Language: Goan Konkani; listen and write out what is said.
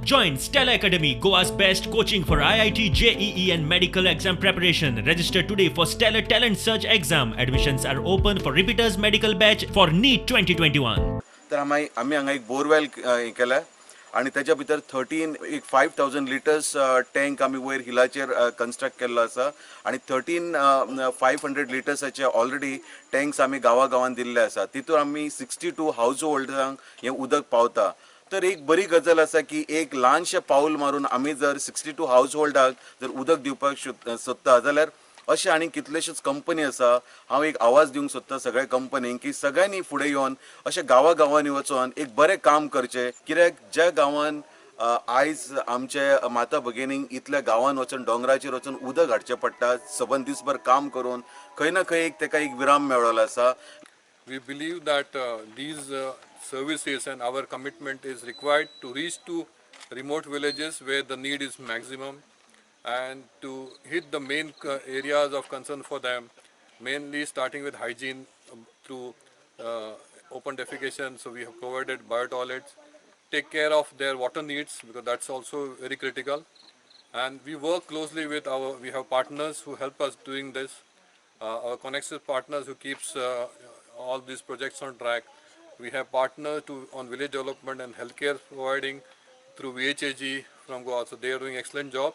Join Stella Academy, Goa's best coaching for IIT, JEE and medical exam preparation. Register today for Stellar Talent Search exam. Admissions are open for repeaters medical batch for NEET 2021. तर आमी आमी हांगा एक बोरवेल हें केल्या आनी तेच्या भितर 13 एक 5000 लिटर्स टँक आमी वयर हिलाचेर कन्स्ट्रक्ट केल्लो आसा आनी 13 500 लिटर्साचे ऑलरेडी टँक्स आमी गांवा गांवान दिल्ले आसा. तितून आमी 62 हावज होल्डरांक हें उदक पावता. तर एक बरी गजाल आसा की एक ल्हानशें पावल मारून आमी जर 62 हावज होल्डाक जर उदक दिवपाक सोदता जाल्यार अशे आनी कितलेश्योच कंपनी आसा. हांव एक आवाज दिवंक सोदता सगळ्या कंपनींक की सगळ्यांनी फुडें येवन अशें गांवा गांवांनी वचोन एक बरें काम करचें, कित्याक ज्या गांवान आयज आमचे माता भगिनींक इतल्या गांवान वचून, दोंगराचेर वचून उदक हाडचें पडटा, सबंद दीसभर काम करून, खंय ना खंय एक तेका एक विराम मेळ्ळो आसा. We believe that these services and our commitment is required to reach to remote villages where the need is maximum and to hit the main areas of concern for them, mainly starting with hygiene through open defecation. So we have provided bio toilets, take care of their water needs because that's also very critical. And we work closely with our, we have partners who help us doing this, our Connexus partners who keeps all these projects on track. We have partners to on village development and healthcare providing through VHAG from Goa. So they are doing excellent job.